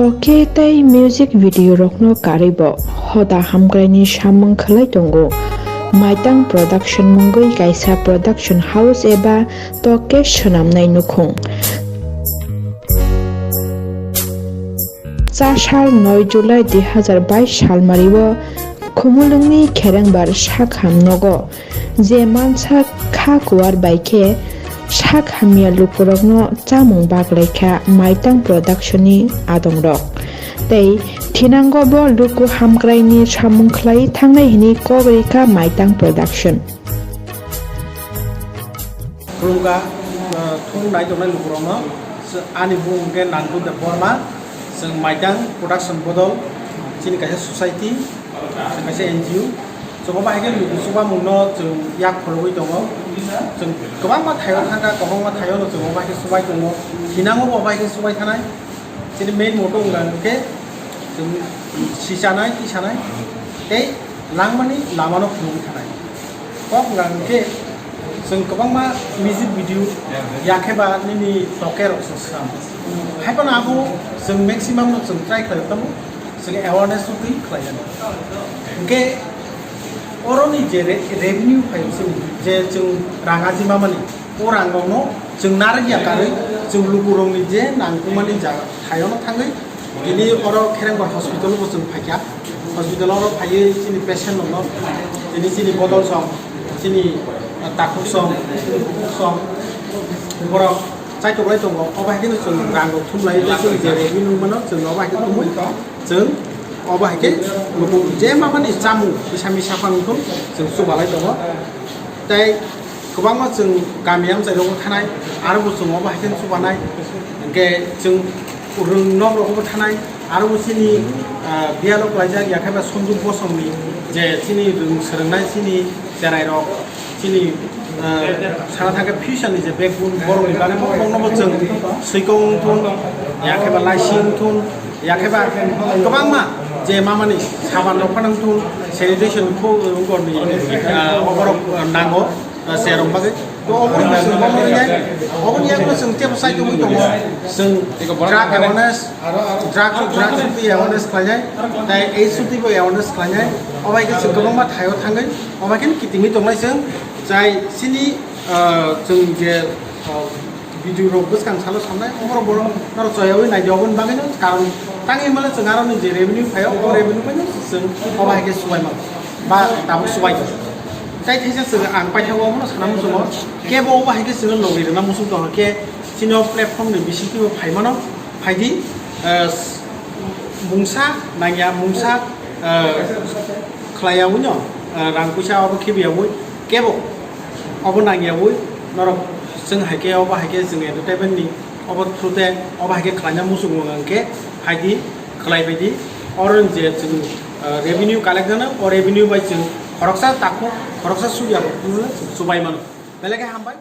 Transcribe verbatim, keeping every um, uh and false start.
Toke tei music video rokno karwi bo hoda hamkraini samung khlai tongo. Maitang Production mungwi kaisa production house eba toke swnamnai nukhung. Chasal noi July dui hazar bais salmario Khumulwngni Kherengbar sakham nogo je mansa kha kuar bai khe sak hamya lukurokno chamung baklaikha Maitang Production ni adongrok. Tei thinango bo luku hamkraini samung khlai thangnai hwnwi kok rikha Maitang Production. Khulumkha, uh, thung nai tongnai lukurokno, ani bumung khe Nandu Debbarma, chwng Maitang Production bodol, chini kaisa society, kaisa N G O. Chwng obo hai khe luku chubamungno chwng yak phologwi tongo. Chwng kwbangma thaio thangkha, kwbangma thaiono chwng obo hai khe chubai tongo. Thinango bo obo hai khe chubai thanai. Chini main motto wngkha hwnkhe chwng sichanai, tisanai tei langmani lamano phunugwi thanai. Kok wngkha hwnkhe chwng kwbangma music video yakhe ba nini toke rok se swkang. Haiphano abo chwng maximum no chwng try khlai tamo, chwng awareness no twi khlai jani. Hwnkhe oroni je re-, revenue phaio chwng je chwng rang ajima mani, o rang rokno chwng narwk ya karwi chwng lukurokni je nangkukmani jaga thaiono thangwi tini oro Kherengbar hospital bo chwng phaikha. Hospital oro phaiwi chini patient rokno tini chini bodol song, chini, ah, takhuk song, chini bukhuk song, borok chaitok lai tongo. Obo hai kheno chwng rang rok thumlai tei chwng je revenue mano chwng obo hai khe thumwi. Chwng obo hai khe luku je mamani chamung kisa misa phang wngkhu chwng chubalai tongo. Tei kwbangma chwng kami amchai rogo thanai, aro bo chwng obo hai khe chubanai. Hwnkhe chwng rwng nok rogo bo thanai, aro bo chini, ah, biyalo klaijak yakhe ba Sanju Bosongni je chini rwng swrwngnai chini cherai rok, chini, ah, sana thangkhe future ni je backbone borokni bagwi bo, bokno bo chwng swikong wngthun, yakhe ba laising wngthun, yakhe ba kwbangma je mamani saban rok phano wngthun, sanitation wngthun, borokni, ah, oborok, ah, nango, ah, cherok bagwi. To oboni bo chwng bono rinai, oboni yakno chwng tebo side wngwi tongo, chwng drug awareness, drug, drug awareness khlainai, tai H O T bo awareness khlainai, obo hai khe chwng kwbangma thaio thangwi, obo hai khe kitingwi tongnai chwng, jai chini, ah, chwng je, ah, video rok bwskang salo samnai, oborok borok norok choyawi naidi, oboni bagwino karon tangwi mano chwng aroni je revenue phaio, o revenue phaino chwng obo hai khe subai mano ba tabuk subai tongo. Tai theisa chwng ang paithago obono sana muchungo, kebo obo hai khe chwngno nogwi rwna muchung tongkha khe chini o platform ni bisingtwi bo phai mano, phaidi, eh, mungsa nangya, mungsa, eh, khlaiyawi no, eh, rang puisa obo khibiyawi kebo obo nangyawi norok chwng hai khe obo hai khe chwng entertainment ni obo through te obo hai khe khlaina muchung wng khe phaidi khlai baidi oro je chwng, eh, revenue collect jana o revenue bai chwng khoroksa takhuk khoroksa sugya bo chubai mano belai khe hambai.